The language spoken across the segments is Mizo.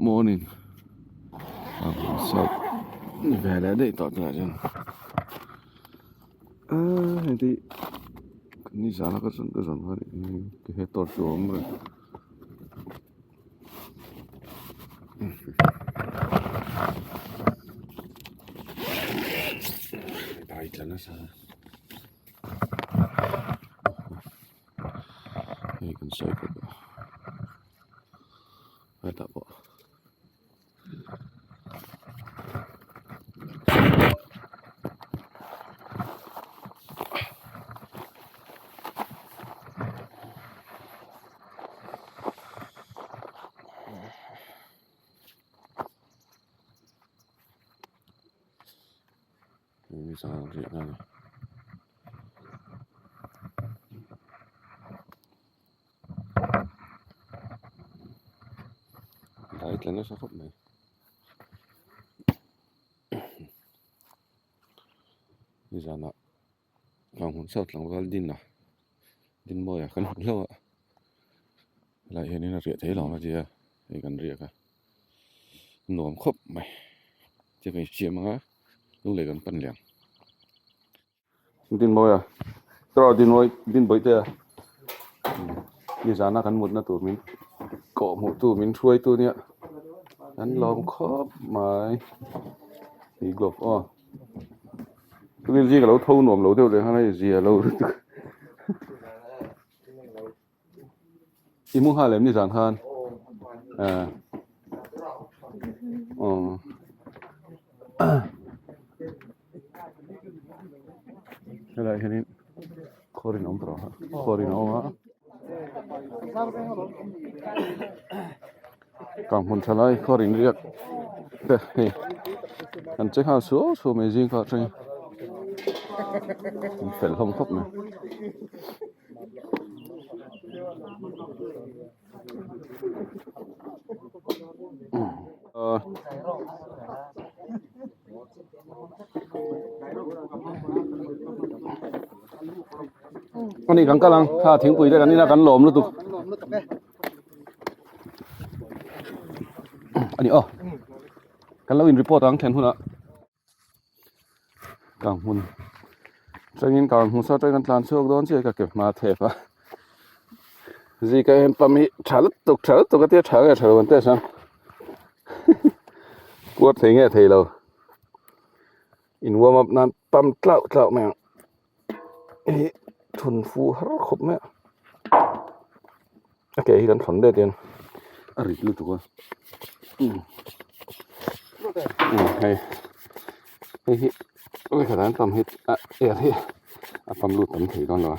Morning south ni ve leh daih tawh tunah chuan aaa hei te hi nizan a ka zawn ka zawn kha ti he torch chu a awm reng. Dai tla nasa hei kan sawi kawp a hetah pawh. Dai tla nasa khawp mai nizanah Vanghmun South tlangval din a din mawi ah kan hmu hlauh a helaiah hianin a riah thei lo ang a tia hei kan riak a nuam khawp mai tia kan insiam ang a lunglei kan pan leh ang. Din mawi a tawrh din mawi din bawih te a nizana kan mutna tur min kawh hmuh tu min hruai tu nia kan lawm khawp mai tui glove aw tuni zing a lo tho nuam lo deuh leh khan hei zia lo lutuk i mu nghal em nizan khan ah aw. Helaiah hianin khawrin a awm tawh a khawrin a awm a kang hmun tha lai khawrin riak te hei an che nghal suau suau mai zing kha atangin an fel hlawm khawp mai. Ani kan kal ang kha thingpui te kan in a kan lawm lutuk ani aw kan lo in report ang thlen hunah. Kang hmun atangin kang hmun saw atangin kan tlan chhuak dawn chiah ka ke hma thep a zika em pam hi tha lutuk tha lutuk a tia tha nge tha lo an test ang kuar thei nge thei lo in warm up nan pam tlauh tlauh mai ang hei thun fu har khawp mai a a ke hi kan thawn det hian a rit lutuk a hei hei hi vawikhat an pump hi a air hi a pump lut tam thei dawn lo a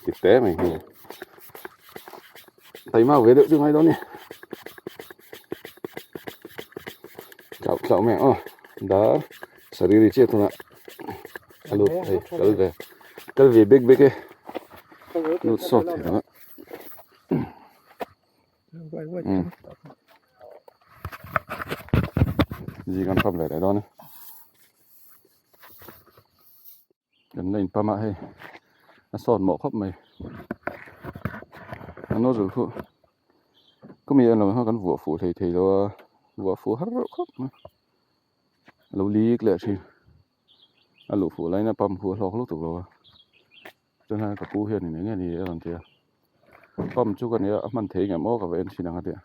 ti te mai hi taima ve deuh chu ngai dawn a ni tlauh tlauh mai ang aw dar sariri chiah tunah a lut thei kal ve kal ve bek bek e lut sawt thei lo a. Zing an pump leh leh dawn a kan la in pump a hei a sawt mawh khawp mai a nozzle khu khumi en lo khan kan vuah fuh hlei thei lo a vuah fuh har reuh khawp mai a lo lik leh thin a luh fuh laiin a pump khu a hlawk lutuk lo a. Chuan ka pu hian eng nge ni a rawn ti a pump chu ka nia a hman thei ngem aw ka va en thin ang a ti a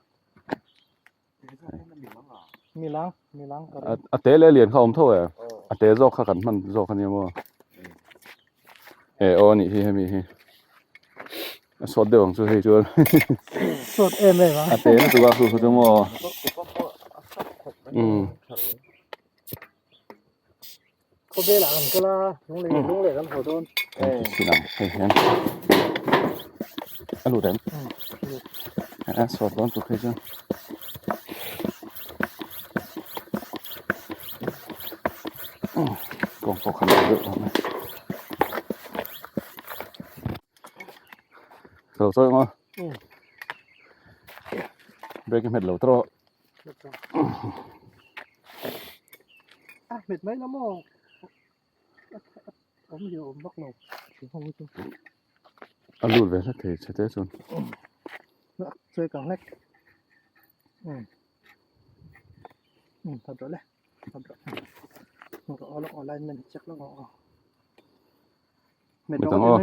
a te leh a lian kha a awm tho e a te zawk kha kan hman zawk a nia maw e aw a nih hi hemi hi a sawt deuh ang chu hei chuan sawt em em a te lutuk a chu chu maw umm. Khawvelah kan kal a, lunglei lunglei kan haw dawn. Kan ti chin ang hei hian a lut em? A sawt dawn tuk hei chuan. Kawng pawh khan deuh deuh mai. Ka lo chawi ang aw. Brake i hmet lo tawh. A hmet mai la maw awm hi a awm vak lo a lut ve hlek thei chhe te chuan chawi kang hlek. Midang aw.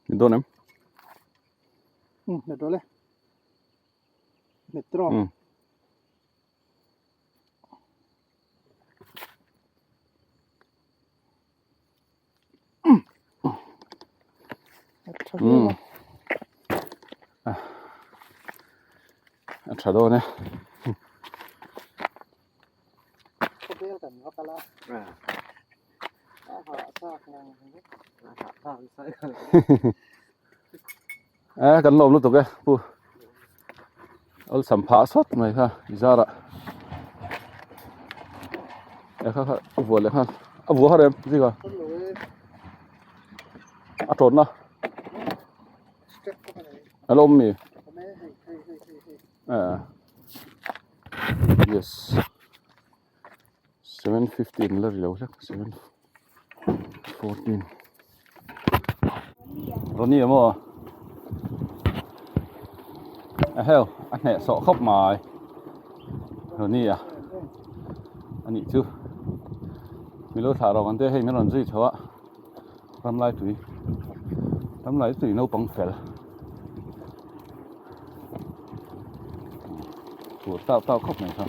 Min dawn em? Um, met rawh le. Met rawh. Um. Um. A tha dawn e. E kan lawm lutuk e pu awlsam phah sawt mai kha i zarah e kha kha a vuah leh nghal a vuah har em zika a tawtna a la awm mi eh yes 7:15 la ri lo hlek 7:14 Ronnie emaw a heu a hneh sawh khawp mai Ronnie a anih chu milo thlah rawng an tia hei min rawn zui chho a ramlai tui ramlai tui naupang fel tur tau tau khawp mai kha.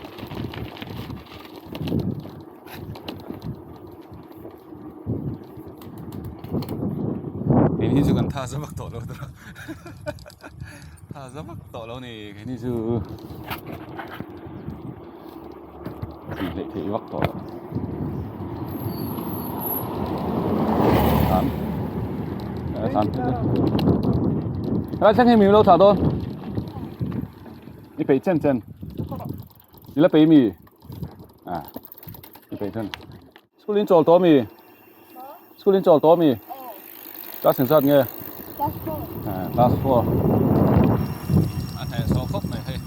Keini chu kan tha za vak tawh lo tura tha za vak tawh lo ni keini chu tih leh theih vak tawh lo tlan tlan helai thleng hi mi lo thlah dawn i peih chen chen i la peih mi à i peih chen school in chawl tawh mi school in chawl tawh mi class engzat nge Class 4. À, class 4. A hneh sawh khawp mai hei.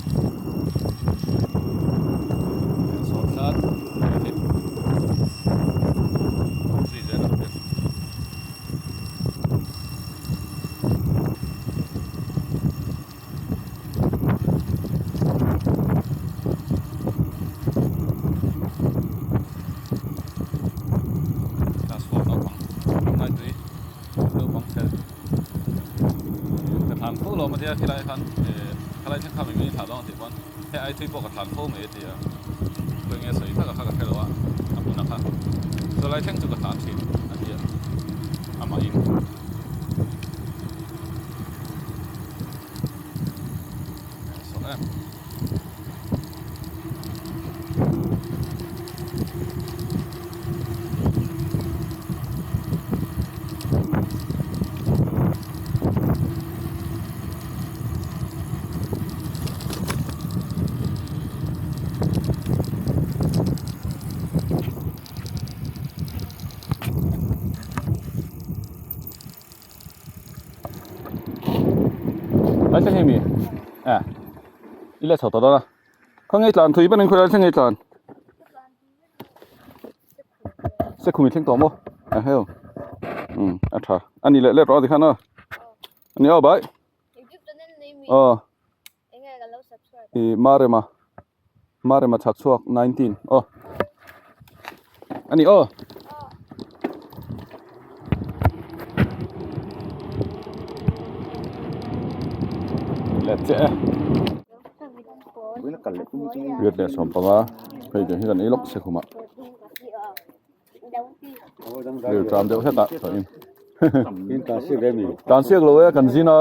Hneh sawh tlat mai hei. Zui zel ang hei. Class 4 naupang ngai tui naupang fel. Ka thlan fo lo matia khilai khan khalai thleng kha mipui thlah dawn tih pawn hei ai thui pawh ka thlan fo mai a ti a khawi nge sawi tak a kha ka hre lo a a hmun a kha chulai thleng chu ka thlan thin a ti a amah in sawh em. Lai thleng hi mi a i let chho tawh dawn a khawnge tlan thui panin khawilai thleng nge tlan se khumi thleng tawh maw a heo um a tha a ni leh let rawh tikhan aw a ni aw bai aw i marema marema chhak chhuak 19 aw a ni aw let che e riat leh sawm panga hei tiang hi kan ei lawk se khumah lir tlam deuh hlek ah chuanin tan siak lo e kan zin a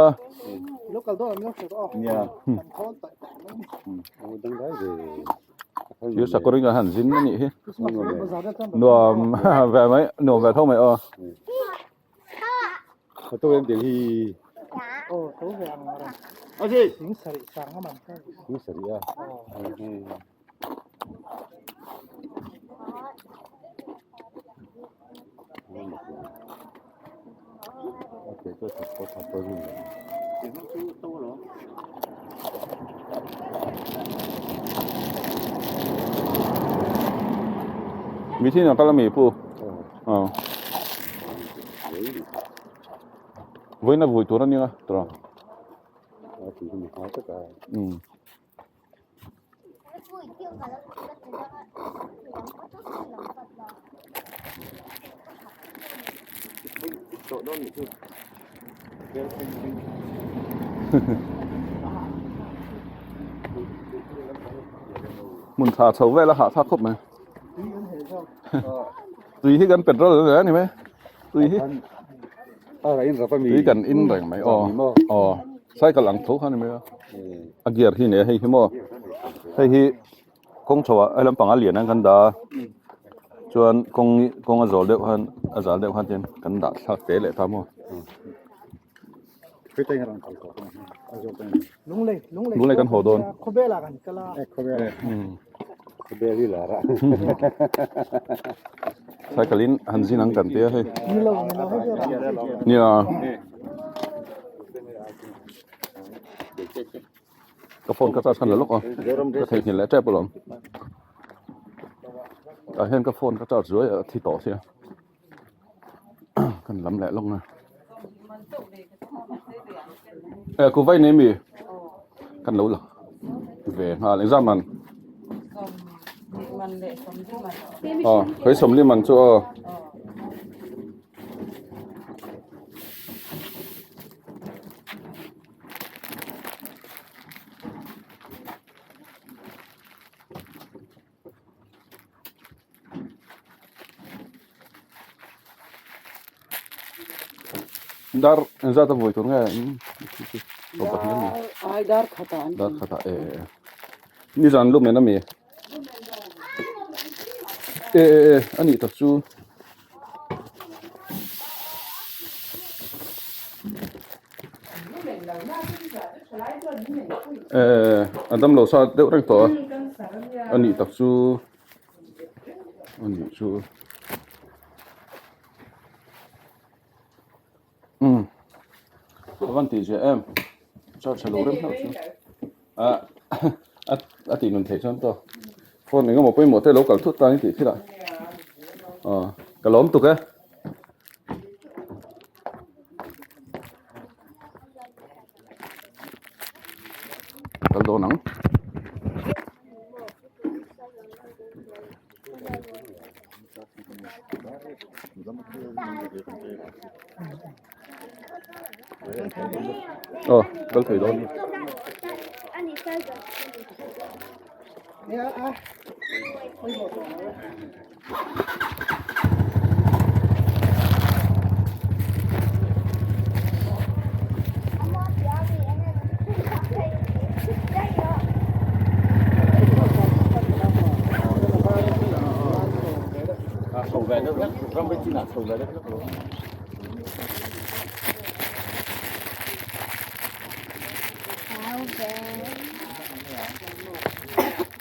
thil sakawr in kan han zin a nih hi nuam ve mai nuam ve tho mai aw. Mi thin a kal a mi pu aw vawiin a vui tur a nia tawh umm. Hmun tha chho vel a hahthlak khawp mai. Tui hi kan petrol a ni mai. Tui hi tui kan in reng mai aw aw cycle ang tho kha ni mai a. A gear hi nia hei hi maw hei hi kawng chho ah he lampang a lian ang kan dah a chuan kawng kawng a zawl deuh khan a zal deuh khan chuan kan dah thlak te leh ta maw. Lunglei kan haw dawn. Cycle in han zin ang kan tia hei. Nia. Ka phone ka charge khan la lawk a ka theihnghilh leh tep alawm tah hian ka phone ka charge zuai a thi tawh sia kan lam leh lawk na eh ku vai nei mi kan lo la ve nghal engzat man aw khawi sawmli man chu aw. Dar engzat a vawi tur nge Ai dar khatah an dar khatah e e e nizan lu men ami e e e anih tak chu. Eh a damlo sa deuh reng tawh a a nih tak chu a nih chu umm a van tih ziah em charge a lo rem hlauh chu ah a tih nun theih chuan tawh phone eng emaw pawimawh te lo kal thut ta a ni tih thil ah aw ka lawm tuk e. Kal dawn ang. Aw kal thei dawn.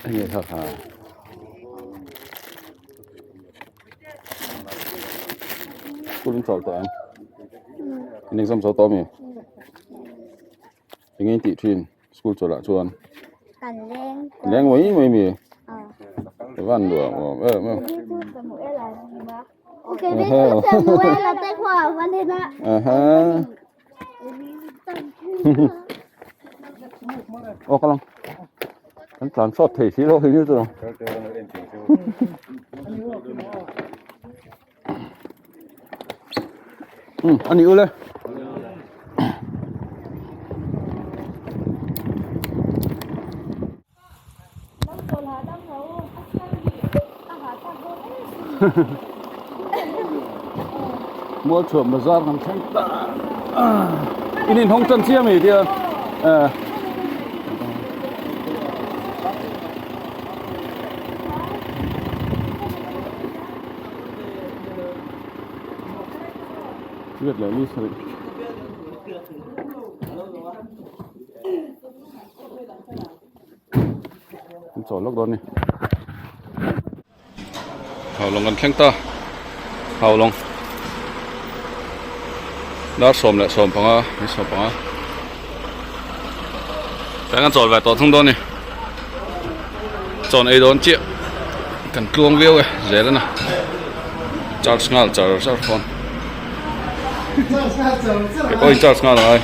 Enge kha kha. School in chawl tawh ang. In exam zo tawh ami? Enge in tih thin school chawlh ah chuan? Kan leng. Leng mai mai mi? Van luah awm em em. Aha. Aw ka lang. Kan tlan sawt thei si lo hi ni chu. Um ani ule. Mualchhuah bazar kan thleng ta in inhawng tan chiah mai tia eh Riat leh ni sarih. An chawl lawk dawn a ni. Haulawng kan thleng ta Haulawng dar 15 ni 15. Kan kan chawl ve tawh thung dawn a ni. Chawn ei dawn chiah kan tluang viau e zel a na charge nghal char char phone kei pawh in charge nghal angai.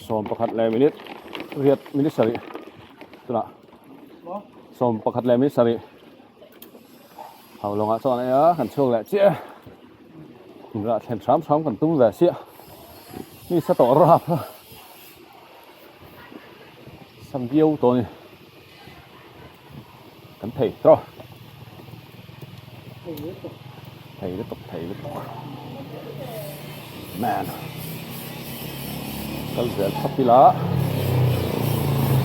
Sawm pakhat leh minute riat minute sarih tunah sawm pakhat leh minute sarih ho lawngah chuan ei a kan chhuak leh chiah a inrah thlen hram hram kan tum ve chiah mi sa tawh rap a sam viau tawh a ni kan thei tawh thei lutuk thei lutuk man kal zel phawt ila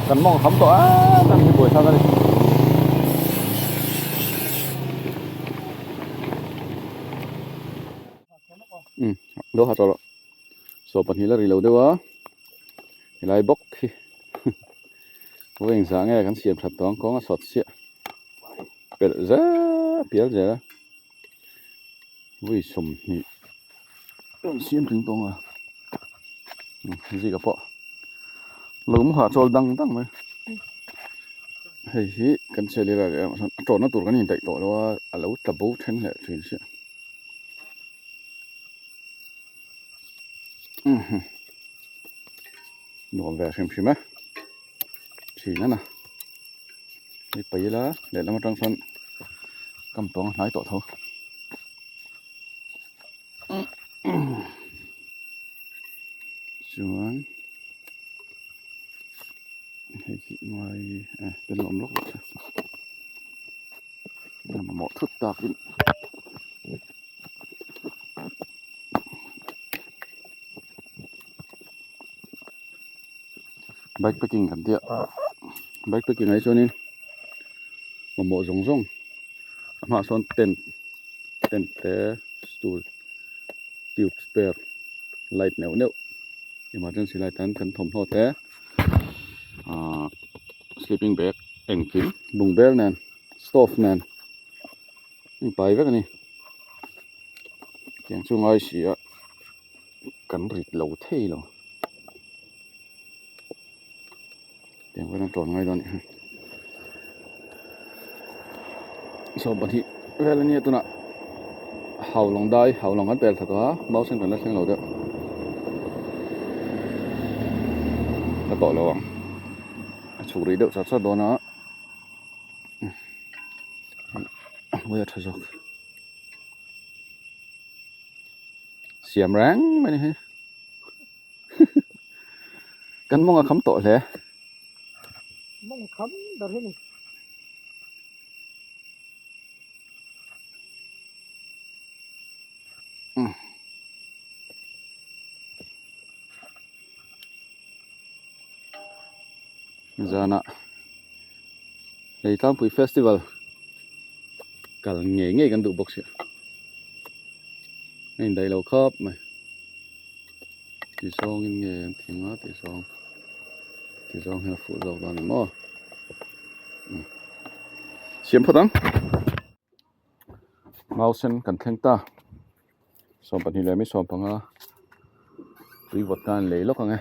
kan mawng kham tawh em em hi buaithlak a ni. Um lo ha tawh loh saw pahnih la ri lo deuh a helai bawk hi vawi engzah nge kan siam that tawh ang kawng a sawt chiah pelh zel pial zel a vawi sawmhnih rawn siam tling tawng a zika pawh lo mu hahchawl dang dang mai hei hi kan chhe leh a tawhna tur kan indaih tawh lo a a lo tla bo then leh thin sia. Nuam ve hrim hrim e thin a na hei paih ila lehlam atang sawn kam tawng a hnai tawh tho chuan hei khi ngai eh tel awm lawk loh a mamawh thut takin. Bike packing kan tia bike packing ah hi chuanin mamawh zawng zawng a hmaah sawn tent tent te stool tube spare light neuh neuh emergency light an kan thawmhnaw te ahh sleeping bag engkim bungbel nen stove nen. Pai vek a ni tiang chu ngai si a kan rit lo thei lo tiang pawhin a tawn ngai dawn a nih hi 12 vel a nia tunah haulawng dai haulawng kan pel thla tawh a mau sen kan la thleng lo deuh ka tawh lo ang a chhuk rih deuh char char dawn a. A hnuai a tha zawk siam reng mai ni hi kan mawng a kham tawh hle mawng kham ber hi ni Zanah hei tlangpui festival kal ngei ngei kan duh bawk sia a indaih lo khawp mai ti zawngin nge an thing a ti zawng ti zawng hian a fuh zawk dawn ni maw siam phawt ang mau sen kan thleng ta 12 leh mi 15 tui vawt khan lei lawk ang e.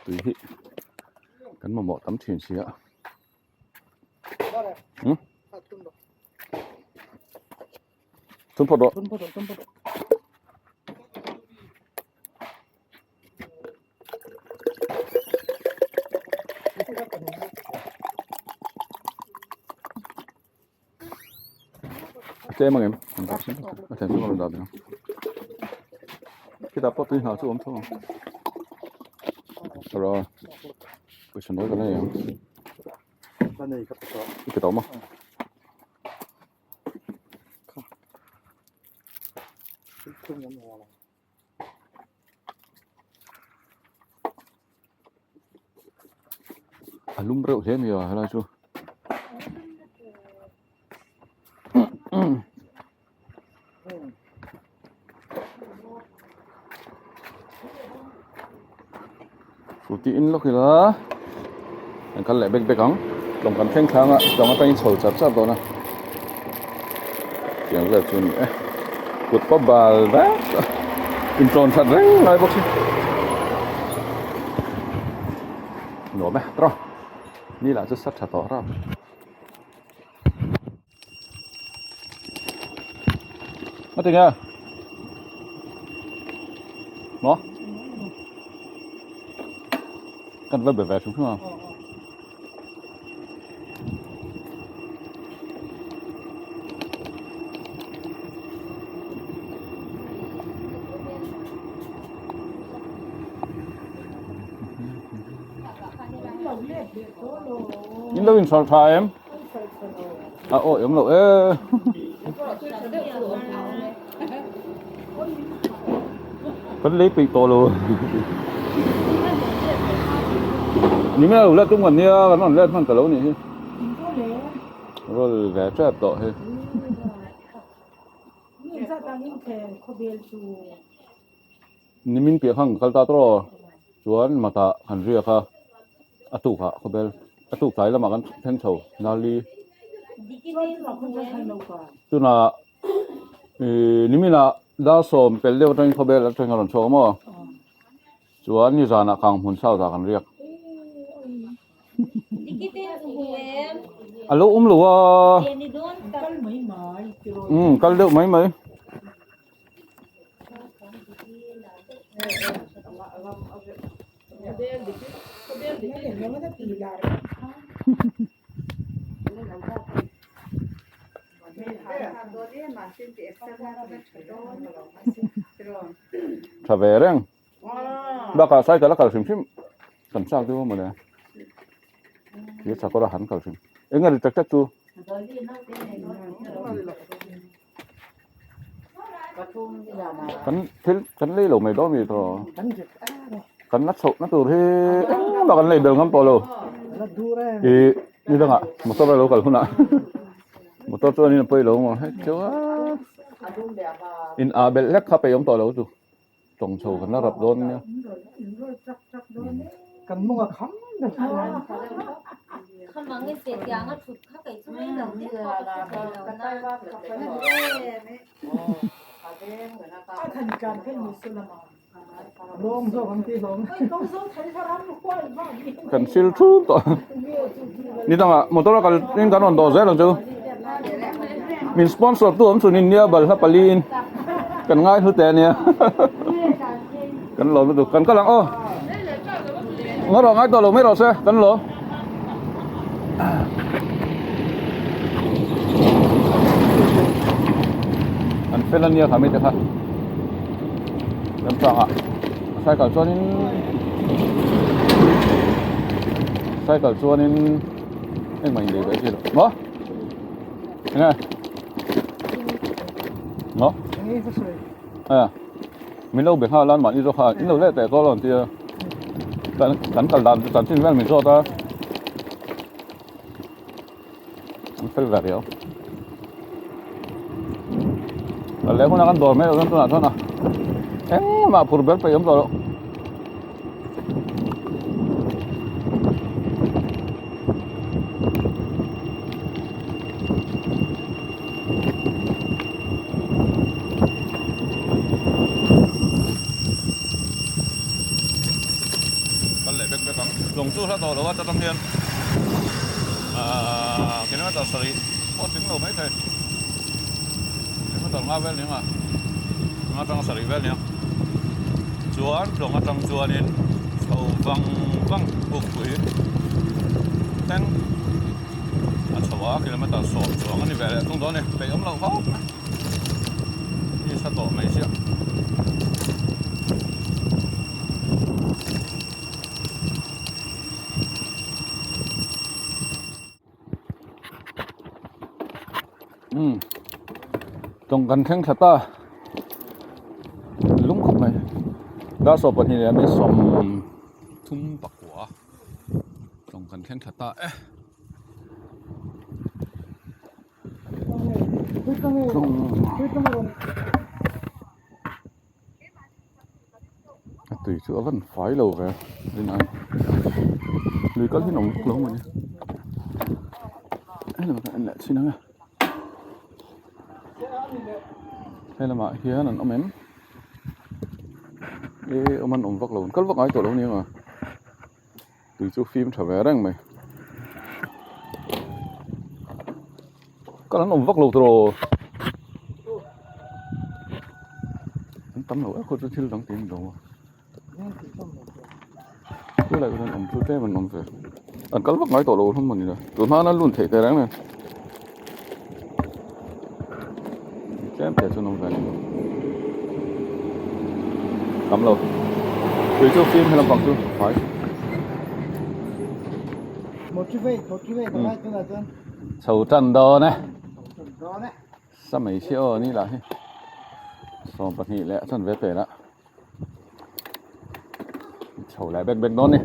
Tui hi kan mamawh tam thin si a. Hmm? Thun phawt rawh. Thun phawt rawh, thun phawt rawh. A tlem ang em? A thlen chu ka rawn dah ve ang. Khitah pawh tui hna chu a awm tho ang. Tara pawisa nawi ka la nei ang. I pe tawh maw? A lum reuh hle mai a helai chu Scooty in lawk ila an kal leh bek bek ang. Lawng kan thleng thlang a lawng atangin chho char char dawn a tiang vel chu a ni e kut pawh bal vek a intawn that reng lai bawk si nuam e tawh ni lah chu sa tha tawh rap. Nó tiền à? Nó? Cần phải về xuống không? In lo in sawr tha em? A awi awm loh e. Kan lei peih tawh lo. Ni mai lo let tum kan nia kan rawn let hman ta lo nih hi. Roll ve tep tawh hi. Nimin piah khan ka kal ta tawh chuan matah kan riak a, a tukah khawbel a tuk tlai lamah kan thleng chho Nali tunah ih niminah dar sawm pel deuh atangin khawbel atangin a rawn chhuak a maw chuan nizanah kang hmun south ah kan riak a lo awm lo a umm kal deuh mai mai. Tha ve reng bakah cycle a kal hrim hrim kan chak deuh a mawle thil chakawr a han kal hrim eng a ri tak tak chu. Kan thil kan lei lo mai dawn mi tawh kan la chhoh na tur hi engmah kan lei bel ngam tawh lo ih ni dangah motor a lo kal hunah motor chuan in a pawi lo maw hei chu a in ah belh hlek kha peih awm tawh lo chu tawng chho kan la rap dawn nia. Kan sil thum tawh ni dangah motor a kal in kan rawn dawh zel ang chu min sponsor tu awm chhun in nia balhla pali in kan ngai hlu teh ania kan lawm lutuk kan kal ang aw ngaw rawh ngai tawh lo mai rawh se kan lawm. An fel a nia kha mite kha lamtangah cycle chuanin cycle chuanin engmah inlei ve thei lo maw enge maw a min lo be nghal a mahni zawk kha in lo let teh tawh lo an tia kan kal dan chu chanchin vel min zawt a. An fel ve riau. Kal leh hunah kan dawr mai loh chuan tunah chuan a engmah phur ber peih awm tawh loh. Kal leh bek bek ang. Lawng chu hla tawh lo a ta tang hian ahh kilometer sarih pawh tling lo maithei kilometer nga vel nia nga atanga sarih vel nia chuan lawng atang chuanin chho vang vang pukpui thleng a chho a kilometer sawm chuang a ni ve leh thung dawn a ni peih awm loh khawp mai ni sa tawh mai chiah. Umm tawng kan thleng thla ta lung khawp mai dar sawm pahnih leh mi sawm thum pakua tawng kan thleng thla ta e. A tui chu a van fai lo ve rin ai lui kal hi an awm lo mai. He lamah kan en leh chhin ang e. He lamah hian an awm em? E awm an awm vak lo an kal vak ngai tawh lo nia nga tui chu fim tha ve reng mai kal an awm vak lo tawh an tam lo em khaw chu thil dang tih an ni lo a. Chulai kawt an awm chu tlem an awm ve an kal vak ngai tawh lo hlawm a ni lo tun hma an lun theih teh reng nen tlem te chu an awm ve a ni tam lo tui chu fim he lampang chu fai chho tan dawn e samei hi aw ni lah hi 12 leh a chanve pel a. Chho leh bek bek dawn ni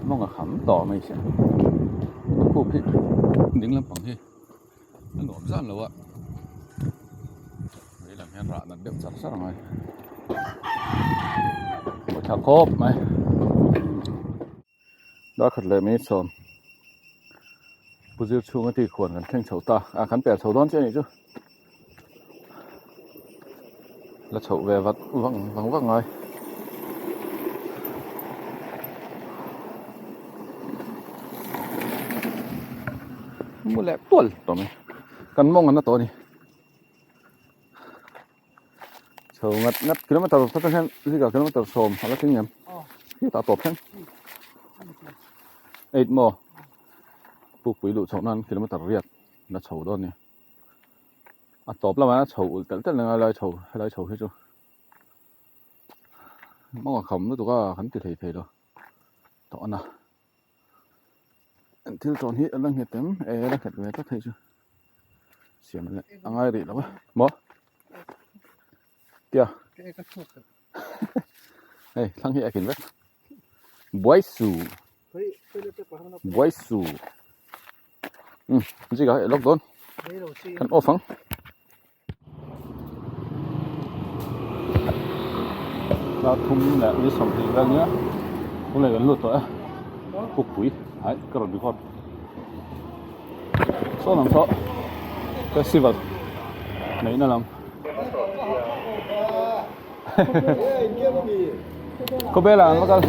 mawng a kham tawh mai sia a khup hi ding lampang hi a nuam zan lo a vei lam hian rah nat deuh char char ang a mawi thlak khawp mai darkhat leh minute sawm pu zir chhunga tih khuan kan thleng chho ta a kan pel chho dawn chiah a nih chu. La chhoh ve vat vang vang vak ngai. Mu leh tual tawh mai. Kan mawng an la tawh a ni. Chho ngat ngat kilometer khat atang hian zikah kilometer sawm a la tling em? Khi tah tawp thleng. Eight maw? Pukpui luh chhoh nan kilometer riat la chho dawn a ni. A tawp lamah hian a chho ulh telh telh a lai chho helai chho hi chu mawng a kham lutuk a kan ti thei thei lo tawh a na an thil tawn hi a la nghet em e a la nghet ve tlat hei chu siam leh a ngai rih lo a maw tia hei thlang hi a kin vek buai su buai su. Um zikah hei lawk dawn kan off ang dar thum leh ni sawmhnih vel nia tunlai kan lut tawh e pukpui hai ka rawn record saw lam saw festival neihna lam Khawvel ah an va kal.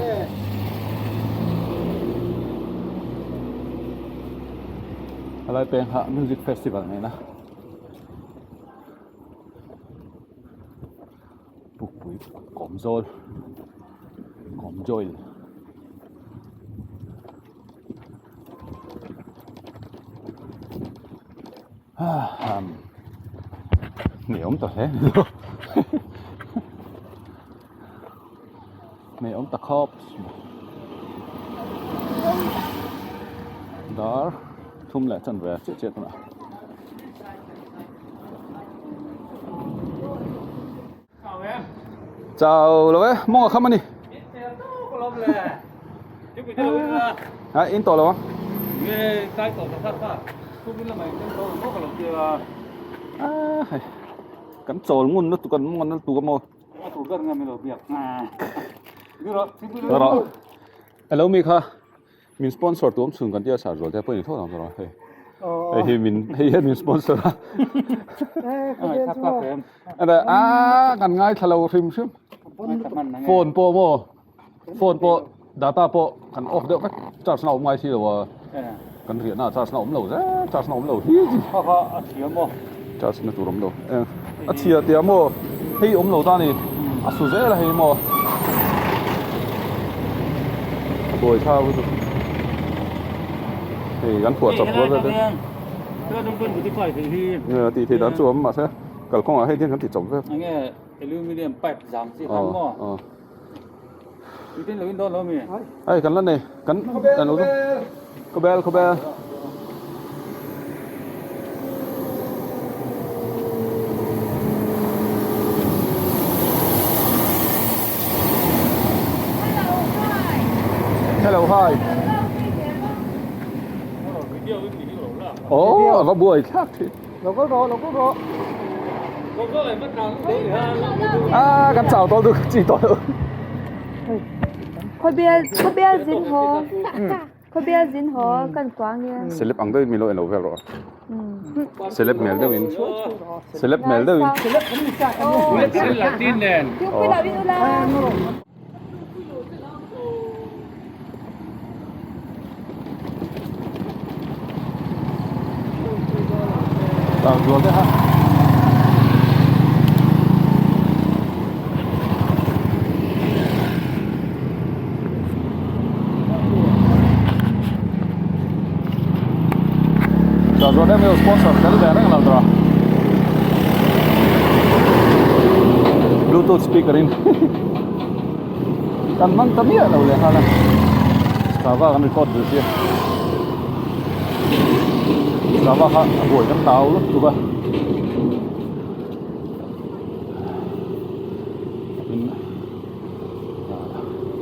Helai peng kha music festival nena. Pukpui kawmzawl kawmjoil. Hneawm ta hle hneawm ta khawp dar thum leh chanve chiah chiah tunah chau lo e mawng a kham a ni ha in tawh lo a a kan chawl ngun lutuk kan mawng an lutuk a maw rawh alo mi kha Min sponsor tu awm chhun kan tia sar zual te pawh in tho ang tawh hei. Hei hi min hei hian min sponsor a. Ada a kan ngai thla lo hrim hrim. Phone pawh maw phone pawh data pawh kan off deuh vek charge na awm ngai si lo a. Kan riah na charge na awm lo zel charge na awm lo hi chi. Kha kha a chhia maw. Charge na tur awm lo. A chhia tia maw hei awm lo ta ni a su zel a hei maw. A buai thau lutuk hei kan phuah chawp rual vel te tih theih dan chu awm mahse kalkawngah hei hian kan ti chawp vek enge aluminium pipe zam chi khan maw tin lo in dawn lo mi hei kan la nei kan kan lo khawbel khawbel Hello hi Oh a va buai thlak thin Lo kal rawh lo kal rawh A kan chau tawh duh chi tawh Khawbel khawbel zin haw. Khawbial zin haw kan kuang nia. Celeb ang deuhin min lo en lo vel rawh a. Celeb hmel deuhin. Celeb hmel deuhin. Tang zual te ha. Tang zual te mi sponsor tel ve reng lo tura. Bluetooth speaker in. Kan hmang ta miah lo leh nghal a Strava kan record duh sia Strava kha a buai kan tau lutuk a in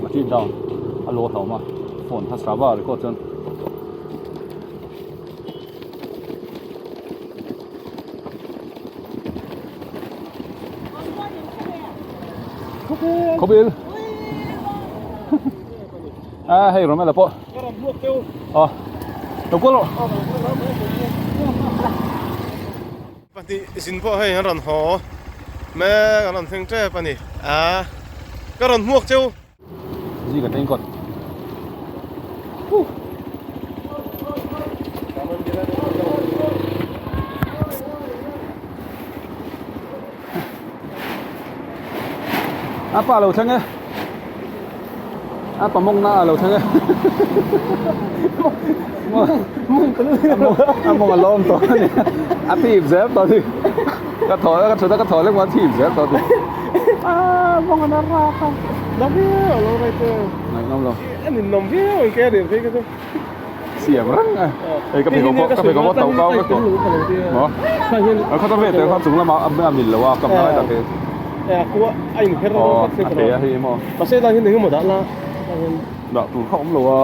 a tip down a lo hlawm a phone kha Strava record chuan Khawbil a hei Romela pawh aw lo kual rawh Pahnih zin pawh hei an rawn haw mek an rawn thleng tep a ni a ka rawn hmuak cheu. Zika teng kawt. A pa lo thleng e. A pa mawng na a lo thleng e. A mawng a lawm tawh a ni. A thip zel tawh a ni. Ka thaw ka thut a ka thaw lek maw a thip zel tawh a ni. A mawng a na rak a. Na viau a lo right e. Ngaihnawm lo. A ninawm viau ang ke a rin phei kha chu. Siam reng a. Hei ka pheikhawk pawh ka pheikhawk pawh to kau vek tawh. Maw? A khawta ve tel kha chung lamah a mil lo a kam lai tak hi. A kua a inher Aw a thei a hei maw. Mahse dan hian engemaw dah la. Dah tur kha awm lo a.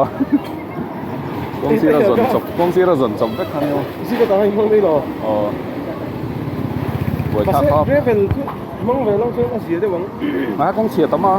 Kawng sira zawn chawp kawng sira zawn chawp vek kha nia. Zika tang hi hmang daih lo. Aw. Buai thlak khawp. Mahse gravel chu hmang ve lo chuan a zia deuh ang. Mahse kawng chhia tam a.